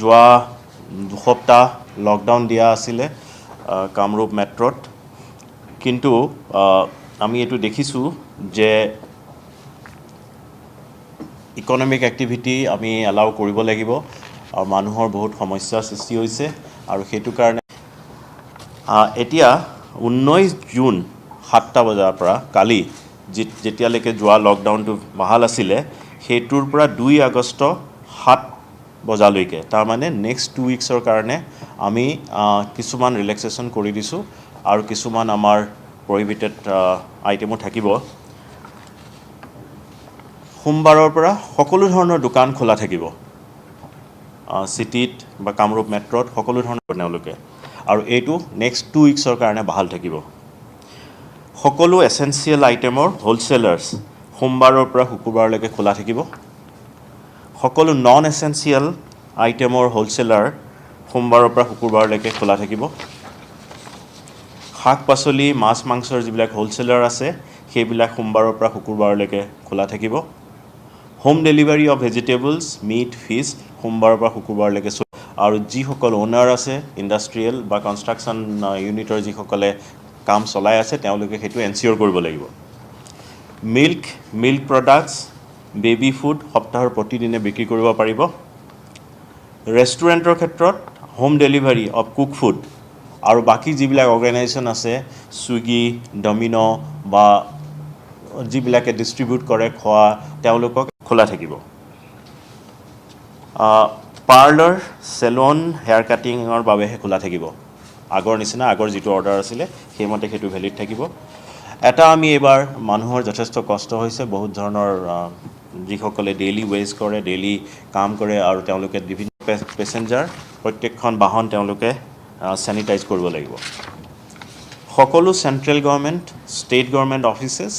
যোৱা 2 সপ্তাহ লকডাউন দিয়া আছিলে কামৰূপ মেট্ৰ'ত। কিন্তু আমি এইটো দেখিছোঁ যে ইকনমিক এক্টিভিটি আমি এলাউ কৰিব লাগিব আৰু মানুহৰ বহুত সমস্যাৰ সৃষ্টি হৈছে আৰু সেইটো কাৰণে এতিয়া 19 জুন 7টা বজাৰ পৰা, কালি যেতিয়ালৈকে যোৱা লকডাউনটো বাহাল আছিলে, সেইটোৰ পৰা 2 আগষ্ট 7 বজালৈকে, তাৰমানে নেক্সট 2 উইকছৰ কাৰণে আমি কিছুমান ৰিলেক্সেশ্যন কৰি দিছোঁ আৰু কিছুমান আমাৰ প্ৰহিবিটেড আইটেমো থাকিব। সোমবাৰৰ পৰা সকলো ধৰণৰ দোকান খোলা থাকিব চিটিত বা কামৰূপ মেট্ৰ'ত সকলো ধৰণৰ তেওঁলোকে আৰু এইটো নেক্সট 2 উইকছৰ কাৰণে বাহাল থাকিব। সকলো এচেঞ্চিয়েল আইটেমৰ হ'লচেলাৰ্ছ সোমবাৰৰ পৰা শুকুৰবাৰলৈকে খোলা থাকিব। সকলো নন এচেঞ্চিয়েল আইটেমৰ হ'লচেলাৰ সোমবাৰৰ পৰা শুকুৰবাৰলৈকে খোলা থাকিব। শাক পাচলি, মাছ মাংসৰ যিবিলাক হ'লচেলাৰ আছে, সেইবিলাক সোমবাৰৰ পৰা শুকুৰবাৰলৈকে খোলা থাকিব। Home delivery of vegetables, meat, fish সোমবাৰৰ পৰা শুকুৰবাৰলৈকে আৰু যিসকল অ'নাৰ আছে, ইণ্ডাষ্ট্ৰিয়েল বা কনষ্ট্ৰাকশ্যন ইউনিটৰ যিসকলে কাম চলাই আছে, তেওঁলোকে সেইটো এনচিয়'ৰ কৰিব লাগিব। Milk, milk products, baby food সপ্তাহৰ প্ৰতিদিনে বিক্ৰী কৰিব পাৰিব। ৰেষ্টুৰেণ্টৰ ক্ষেত্ৰত home delivery of cook food আৰু বাকী যিবিলাক অৰ্গেনাইজেশ্যন আছে, ছুইগি, ডমিন' বা যিবিলাকে ডিষ্ট্ৰিবিউট কৰে খোৱা, তেওঁলোকক খোলা থাকিব। পাৰ্লাৰ, চেলন, হেয়াৰ কাটিঙৰ বাবেহে খোলা থাকিব। আগৰ নিচিনা, আগৰ যিটো অৰ্ডাৰ আছিলে, সেইমতে সেইটো ভেলিড থাকিব। এটা আমি এইবাৰ মানুহৰ যথেষ্ট কষ্ট হৈছে, বহুত ধৰণৰ যিসকলে ডেইলি ৱেজ কৰে, ডেইলি কাম কৰে আৰু তেওঁলোকে বিভিন্ন পেচেঞ্জাৰ, প্ৰত্যেকখন বাহন তেওঁলোকে চেনিটাইজ কৰিব লাগিব। সকলো central government, state government offices,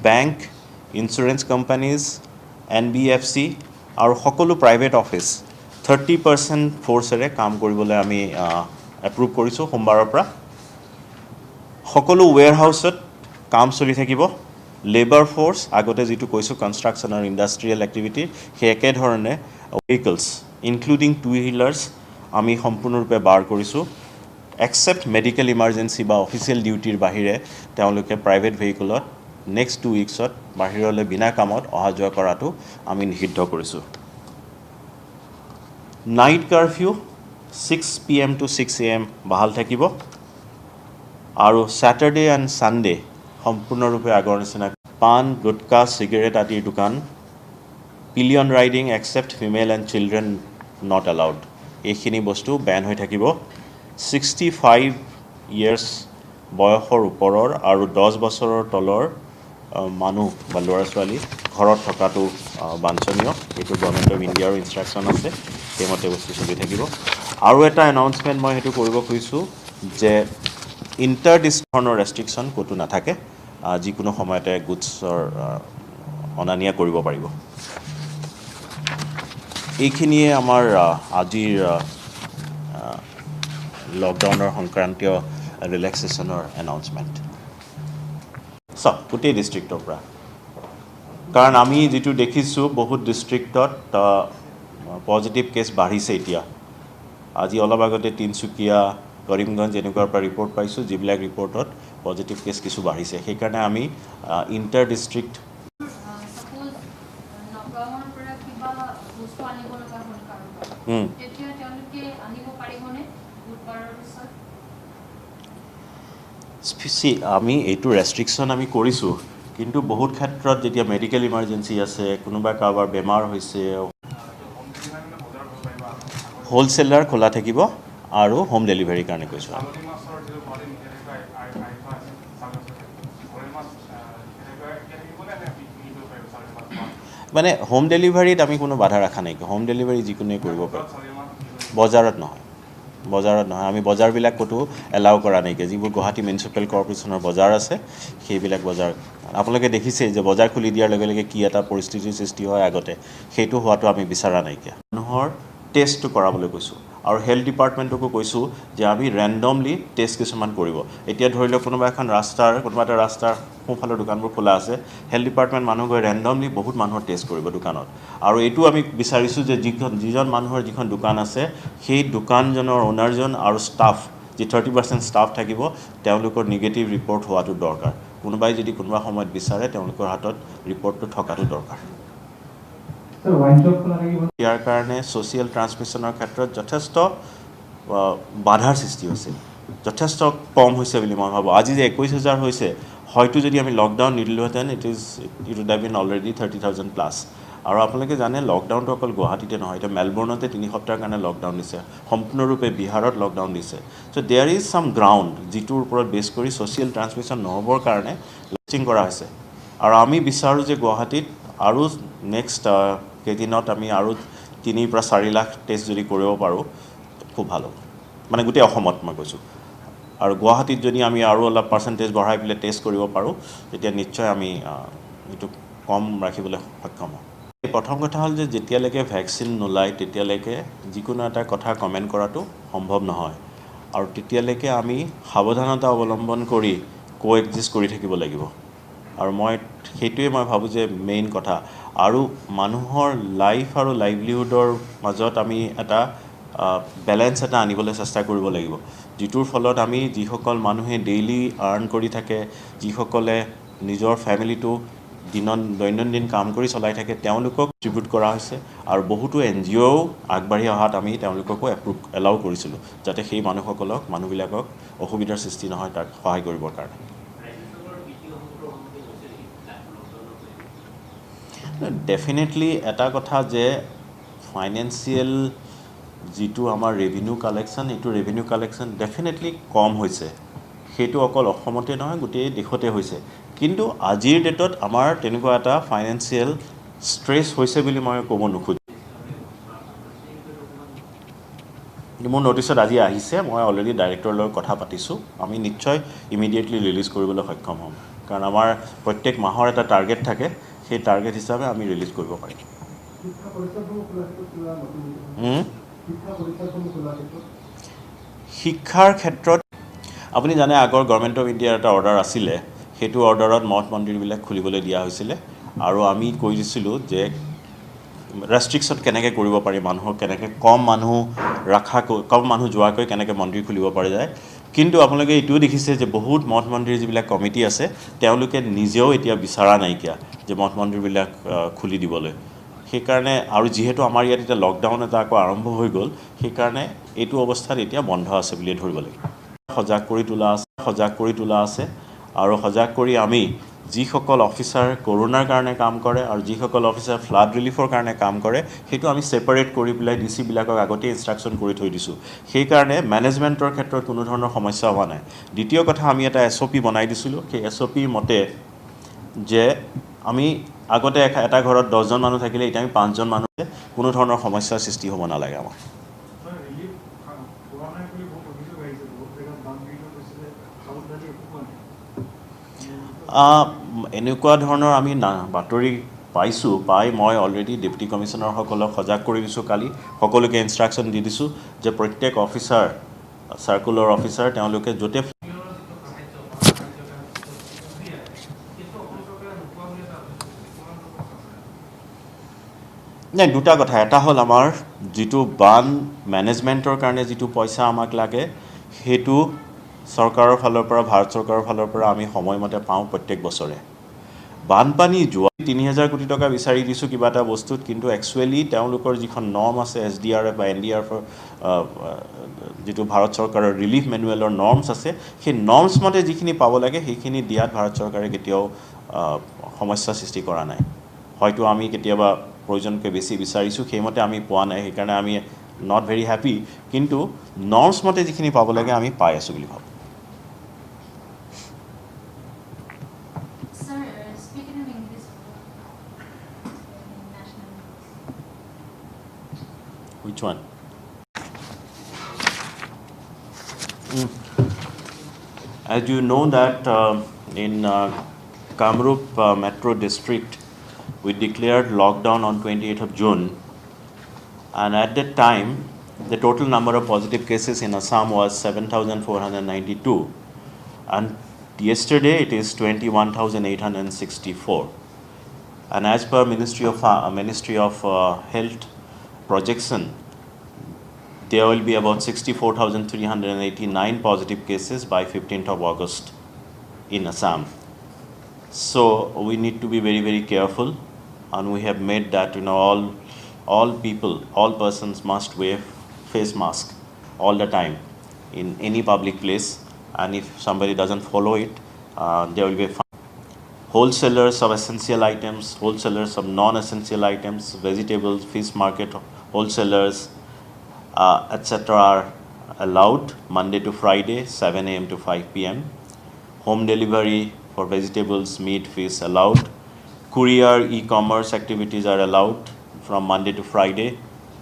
bank, insurance companies, NBFC আৰু সকলো প্ৰাইভেট অফিচ 30% ফ'ৰ্চেৰে কাম কৰিবলৈ আমি এপ্ৰুভ কৰিছোঁ সোমবাৰৰ পৰা। সকলো ৱেৰ হাউচত কাম চলি থাকিব। লেবাৰ ফ'ৰ্চ, আগতে যিটো কৈছোঁ কনষ্ট্ৰাকশ্যন আৰু ইণ্ডাষ্ট্ৰিয়েল এক্টিভিটি, সেই একেধৰণে ভেহিকলছ ইনক্লুডিং টু হুইলাৰ্ছ আমি সম্পূৰ্ণৰূপে বাৰ কৰিছোঁ। একচেপ্ট মেডিকেল ইমাৰ্জেঞ্চি বা অফিচিয়েল ডিউটিৰ বাহিৰে তেওঁলোকে প্ৰাইভেট ভেহিকলত নেক্সট 2 উইকছত বাহিৰলৈ বিনা কামত অহা যোৱা কৰাটো আমি নিষিদ্ধ কৰিছোঁ। Night curfew 6 PM to 6 AM বাহাল থাকিব আৰু ছেটাৰডে এণ্ড ছানডে সম্পূৰ্ণৰূপে আগৰ নিচিনা। পাণ, গুটকা, চিগাৰেট আদিৰ দোকান, pillion riding except female and children not allowed, এইখিনি বস্তু বেন হৈ থাকিব। 65 ইয়েৰ্ছ বয়সৰ ওপৰৰ আৰু 10 বছৰৰ তলৰ মানুহ বা ল'ৰা ছোৱালী ঘৰত থকাটো বাঞ্ছনীয়। এইটো গভৰ্ণমেণ্ট অফ ইণ্ডিয়াৰো ইনষ্ট্ৰাকশ্যন আছে, সেইমতে বস্তু চলি থাকিব। আৰু এটা এনাউন্সমেণ্ট মই সেইটো কৰিব খুজিছোঁ যে ইণ্টাৰ ধৰণৰ ৰেষ্ট্ৰিকশ্যন ক'তো নাথাকে। যিকোনো সময়তে গুডছৰ অনা নিয়া কৰিব পাৰিব। এইখিনিয়ে আমাৰ আজিৰ লকডাউনৰ সংক্ৰান্তীয় ৰিলেক্সেশ্যনৰ এনাউন্সমেণ্ট। চাওক, গোটেই ডিষ্ট্ৰিক্টৰ পৰা, কাৰণ আমি যিটো দেখিছোঁ, বহুত ডিষ্ট্ৰিক্টত পজিটিভ কেছ বাঢ়িছে এতিয়া। আজি অলপ আগতে তিনিচুকীয়া, কৰিমগঞ্জ এনেকুৱাৰ পৰা ৰিপৰ্ট পাইছোঁ, যিবিলাক ৰিপৰ্টত পজিটিভ কেছ কিছু বাঢ়িছে। সেইকাৰণে আমি ইণ্টাৰ ডিষ্ট্ৰিক্ট ছাপ'জ নগাঁৱৰ পৰা কিবা বস্তু আনিব লগা হ'ল কাৰোবাৰ, তেতিয়া তেওঁলোকে আনিব পাৰিবনে বুধবাৰৰ পিছত? চি, আমি এইটো ৰেষ্ট্ৰিকশ্যন আমি কৰিছোঁ, কিন্তু বহুত ক্ষেত্ৰত যেতিয়া মেডিকেল ইমাৰ্জেঞ্চি আছে, কোনোবা কাৰোবাৰ বেমাৰ হৈছে, হ'লচেলাৰ খোলা থাকিব আৰু হোম ডেলিভাৰীৰ কাৰণে কৈছোঁ। চালনী মাছৰ যিটো গুৱাহাটীত নিষেধাজ্ঞা আহি থোৱা আছে, চালনী মাছৰ ক্ষেত্ৰত গৰৈ মাছ নিষেধাজ্ঞা এতিয়া থাকিবনে নে বিক্ৰী কৰিব পাৰিব চালনী মাছ বা মানে হোম ডেলিভাৰীত আমি কোনো বাধা ৰখা নাই। হোম ডেলিভাৰী যিকোনোৱে কৰিব পাৰে। চালনী মাছ বিক্ৰী কৰিব? বজাৰত নহয়, বজাৰত নহয়। আমি বজাৰবিলাক ক'তো এলাউ কৰা নাইকিয়া। যিবোৰ গুৱাহাটী মিউনিচিপেল কৰ্পৰেশ্যনৰ বজাৰ আছে, সেইবিলাক বজাৰ আপোনালোকে দেখিছে যে বজাৰ খুলি দিয়াৰ লগে লগে কি এটা পৰিস্থিতিৰ সৃষ্টি হয় আগতে, সেইটো হোৱাটো আমি বিচৰা নাইকিয়া। মানুহৰ টেষ্টটো কৰাবলৈ কৈছোঁ। আৰু হেল্থ ডিপাৰ্টমেণ্টকো কৈছোঁ যে আমি ৰেণ্ডমলি টেষ্ট কিছুমান কৰিব। এতিয়া ধৰি লওক কোনোবা এখন ৰাস্তাৰ কোনোবা এটা ৰাস্তাৰ সোঁফালৰ দোকানবোৰ খোলা আছে, হেল্থ ডিপাৰ্টমেণ্ট মানুহ গৈ ৰেণ্ডমলি বহুত মানুহৰ টেষ্ট কৰিব দোকানত। আৰু এইটো আমি বিচাৰিছোঁ যে যিজন মানুহৰ যিখন দোকান আছে সেই দোকানজনৰ অ'নাৰজন আৰু ষ্টাফ, যি 30% ষ্টাফ থাকিব, তেওঁলোকৰ নিগেটিভ ৰিপৰ্ট হোৱাটো দৰকাৰ। কোনোবাই যদি কোনোবা সময়ত বিচাৰে তেওঁলোকৰ হাতত ৰিপৰ্টটো থকাটো দৰকাৰ। ইয়াৰ কাৰণে ছ'চিয়েল ট্ৰান্সমিশ্যনৰ ক্ষেত্ৰত যথেষ্ট বাধাৰ সৃষ্টি হৈছে, যথেষ্ট কম হৈছে বুলি মই ভাবোঁ। আজি যে 21,000 হৈছে, হয়তো যদি আমি lockdown নিদিলোহেঁতেন it would have been already 30,000 plus. আৰু আপোনালোকে জানে লকডাউনটো অকল গুৱাহাটীতে নহয়, এতিয়া মেলবৰ্ণতে 3 সপ্তাহৰ কাৰণে লকডাউন দিছে, সম্পূৰ্ণৰূপে বিহাৰত লকডাউন দিছে। So there is some ground যিটোৰ ওপৰত বেছ কৰি ছ'চিয়েল ট্ৰান্সমিশ্যন নহ'বৰ কাৰণে টেষ্টিং কৰা হৈছে। আৰু আমি বিচাৰোঁ যে গুৱাহাটীত আৰু নেক্সট কেইদিনত আমি আৰু 3 পৰা 4 লাখ টেষ্ট যদি কৰিব পাৰোঁ খুব ভাল হ'ব, মানে গোটেই অসমত মই কৈছোঁ। আৰু গুৱাহাটীত যদি আমি আৰু অলপ পাৰ্চেণ্টেজ বঢ়াই পেলাই টেষ্ট কৰিব পাৰোঁ, তেতিয়া নিশ্চয় আমি এইটো কম ৰাখিবলৈ সক্ষম হ'ম। প্ৰথম কথা হ'ল যে যেতিয়ালৈকে ভেকচিন নোলায় তেতিয়ালৈকে যিকোনো এটা কথা কমেণ্ট কৰাটো সম্ভৱ নহয়, আৰু তেতিয়ালৈকে আমি সাৱধানতা অৱলম্বন কৰি কো-এক্সিষ্ট কৰি থাকিব লাগিব। আৰু মই সেইটোৱে মই ভাবোঁ যে মেইন কথা। আৰু মানুহৰ লাইফ আৰু লাইভলিহুডৰ মাজত আমি এটা বেলেঞ্চ এটা আনিবলৈ চেষ্টা কৰিব লাগিব, যিটোৰ ফলত আমি যিসকল মানুহে ডেইলি আৰ্ণ কৰি থাকে, যিসকলে নিজৰ ফেমিলিটো দৈনন্দিন কাম কৰি চলাই থাকে, তেওঁলোকক ডিষ্ট্ৰিবিউট কৰা হৈছে। আৰু বহুতো NGO আগবাঢ়ি অহাত আমি তেওঁলোককো এলাউ কৰিছিলোঁ, যাতে সেই মানুহবিলাকক অসুবিধাৰ সৃষ্টি নহয়, তাক সহায় কৰিবৰ কাৰণে। ডেফিনেটলি এটা কথা যে ফাইনেন্সিয়েল যিটো আমাৰ ৰেভিনিউ কালেকশ্যন, এইটো ৰেভিনিউ কালেকশ্যন ডেফিনেটলি কম হৈছে। সেইটো অকল অসমতে নহয়, গোটেই দেশতে হৈছে। কিন্তু আজিৰ ডেটত আমাৰ তেনেকুৱা এটা ফাইনেন্সিয়েল ষ্ট্ৰেছ হৈছে বুলি মই ক'ব নোখোজোঁ। মোৰ ন'টিছত আজি আহিছে, মই অলৰেডি ডাইৰেক্টৰৰ লগত কথা পাতিছোঁ, আমি নিশ্চয় ইমিডিয়েটলি ৰিলিজ কৰিবলৈ সক্ষম হ'ম, কাৰণ আমাৰ প্ৰত্যেক মাহৰ এটা টাৰ্গেট থাকে, সেই টাৰ্গেট হিচাপে আমি ৰিলিজ কৰিব পাৰিম। শিক্ষাৰ ক্ষেত্ৰত আপুনি জানে আগৰ গভৰ্ণমেণ্ট অফ ইণ্ডিয়াৰ এটা অৰ্ডাৰ আছিলে, সেইটো অৰ্ডাৰত মঠ মন্দিৰবিলাক খুলিবলৈ দিয়া হৈছিলে। আৰু আমি কৈ দিছিলোঁ যে ৰেষ্ট্ৰিকশ্যন কেনেকৈ কৰিব পাৰি, মানুহক কেনেকৈ কম মানুহ ৰাখাকৈ, কম মানুহ যোৱাকৈ কেনেকৈ মন্দিৰ খুলিব পৰা যায়। কিন্তু আপোনালোকে এইটোও দেখিছে যে বহুত মঠ মন্দিৰ যিবিলাক কমিটি আছে, তেওঁলোকে নিজেও এতিয়া বিচৰা নাইকিয়া যে মঠ মন্দিৰবিলাক খুলি দিবলৈ। সেইকাৰণে আৰু যিহেতু আমাৰ ইয়াত এতিয়া লকডাউন এটা আকৌ আৰম্ভ হৈ গ'ল, সেইকাৰণে এইটো অৱস্থাত এতিয়া বন্ধ আছে বুলিয়ে ধৰিব লাগিব। সজাগ কৰি তোলা আছে। আৰু সজাগ কৰি আমি যিসকল অফিচাৰ কৰোণাৰ কাৰণে কাম কৰে আৰু যিসকল অফিচাৰ ফ্লাড ৰিলিফৰ কাৰণে কাম কৰে, সেইটো আমি ছেপাৰেট কৰি পেলাই ডি চিবিলাকক আগতেই ইনষ্ট্ৰাকশ্যন কৰি থৈ দিছোঁ। সেইকাৰণে মেনেজমেণ্টৰ ক্ষেত্ৰত কোনো ধৰণৰ সমস্যা হোৱা নাই। দ্বিতীয় কথা, আমি এটা SOP বনাই দিছিলোঁ। সেই SOP মতে যে আমি আগতে এটা ঘৰত 10জন মানুহ থাকিলে এতিয়া আমি 5জন মানুহ, কোনো ধৰণৰ সমস্যাৰ সৃষ্টি হ'ব নালাগে আমাৰ। এনেকুৱা ধৰণৰ আমি বাতৰি পাইছোঁ, পাই মই অলৰেডি ডেপুটি কমিশ্যনাৰসকলক সজাগ কৰি দিছোঁ, কালি সকলোকে ইনষ্ট্ৰাকশ্যন দি দিছোঁ যে প্ৰত্যেক অফিচাৰ, চাৰ্কুলৰ অফিচাৰ, তেওঁলোকে য'তে নাই, দুটা কথা। এটা হ'ল আমাৰ যিটো বান মেনেজমেণ্টৰ কাৰণে যিটো পইচা আমাক লাগে, সেইটো চৰকাৰৰ ফালৰ পৰা, ভাৰত চৰকাৰৰ ফালৰ পৰা আমি সময়মতে পাওঁ প্ৰত্যেক বছৰে। বানপানী যোৱা 3,000 কোটি টকা বিচাৰি দিছোঁ কিবা এটা বস্তুত, কিন্তু একচুৱেলি তেওঁলোকৰ যিখন নৰ্ম আছে SDRF বা NDRFৰ যিটো ভাৰত চৰকাৰৰ ৰিলিফ মেনুৱেলৰ নৰ্মছ আছে, সেই নৰ্মছ মতে যিখিনি পাব লাগে সেইখিনি দিয়াত ভাৰত চৰকাৰে কেতিয়াও সমস্যাৰ সৃষ্টি কৰা নাই। হয়তো আমি কেতিয়াবা প্ৰয়োজনতকৈ বেছি বিচাৰিছোঁ, সেইমতে আমি পোৱা নাই, সেইকাৰণে আমি not very happy, কিন্তু নৰ্মছ মতে যিখিনি পাব লাগে আমি পাই আছোঁ বুলি ভাবোঁ। Sir, speak in English. National. Which one? As you know that in Kamrup Metro District, we declared lockdown on 28th of June, and at that time the total number of positive cases in Assam was 7,492, and yesterday it is 21,864. And as per Ministry of Health projection, there will be about 64,389 positive cases by 15th of August in Assam. So we need to be very, very careful, and we have made that, you know, all people, all persons must wear face mask all the time in any public place, and if somebody doesn't follow it, there will be a fine. Wholesalers of essential items, wholesalers of non-essential items, vegetables, fish market wholesalers, etc. are allowed Monday to Friday, 7 a.m. to 5 p.m. Home delivery for vegetables, meat, fish allowed. Courier, e-commerce activities are allowed from Monday to Friday,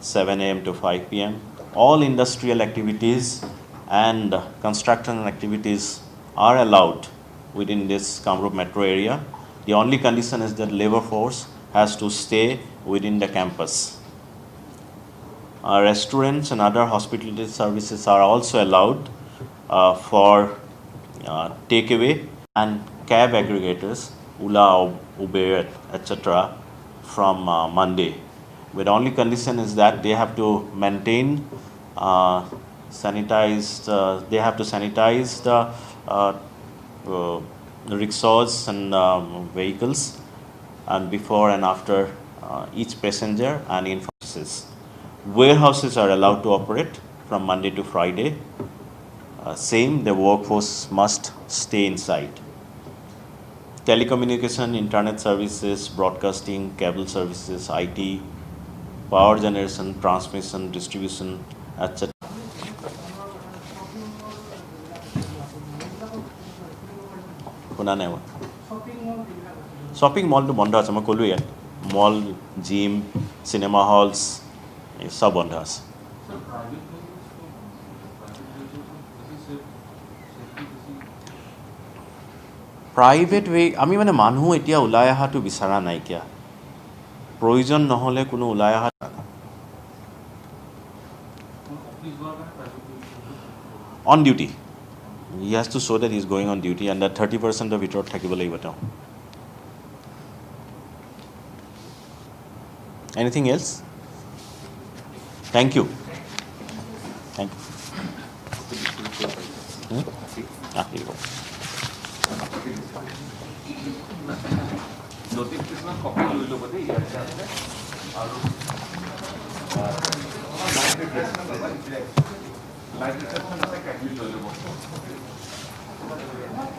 7 a.m. to 5 p.m. All industrial activities and construction activities are allowed within this Kamrup metro area. The only condition is that labor force has to stay within the campus. Restaurants and other hospitality services are also allowed for takeaway, and cab aggregators, Ola, Uber, etc. from Monday. But the only condition is that they have to maintain, sanitized, they have to sanitize the rickshaws and vehicles, and before and after each passenger, and in offices. Warehouses are allowed to operate from Monday to Friday. Same, the workforce must stay inside. Telecommunication, internet services, broadcasting, cable services, IT, power generation, transmission, distribution, etc. শুনা নাই মই। Shopping মলটো বন্ধ আছে, মই ক'লোঁ ইয়াত মল, gym, cinema হলছ চব বন্ধ আছে। প্ৰাইভেট ৱে আমি মানে মানুহ এতিয়া ওলাই অহাটো বিচৰা নাইকিয়া, প্ৰয়োজন নহ'লে কোনো ওলাই অহা on duty. He has to show that he is going on duty and that 30% ৰ ভিতৰত থাকিব লাগিব তেওঁ। Anything else? Thank you. Thank you. Here you go. Notification copy লৈ ল'ব দেই, ইয়াতে আছে। আৰু লাইট ৰিফ্লেকশ্যন আছে, কাইণ্ডলি লৈ ল'ব।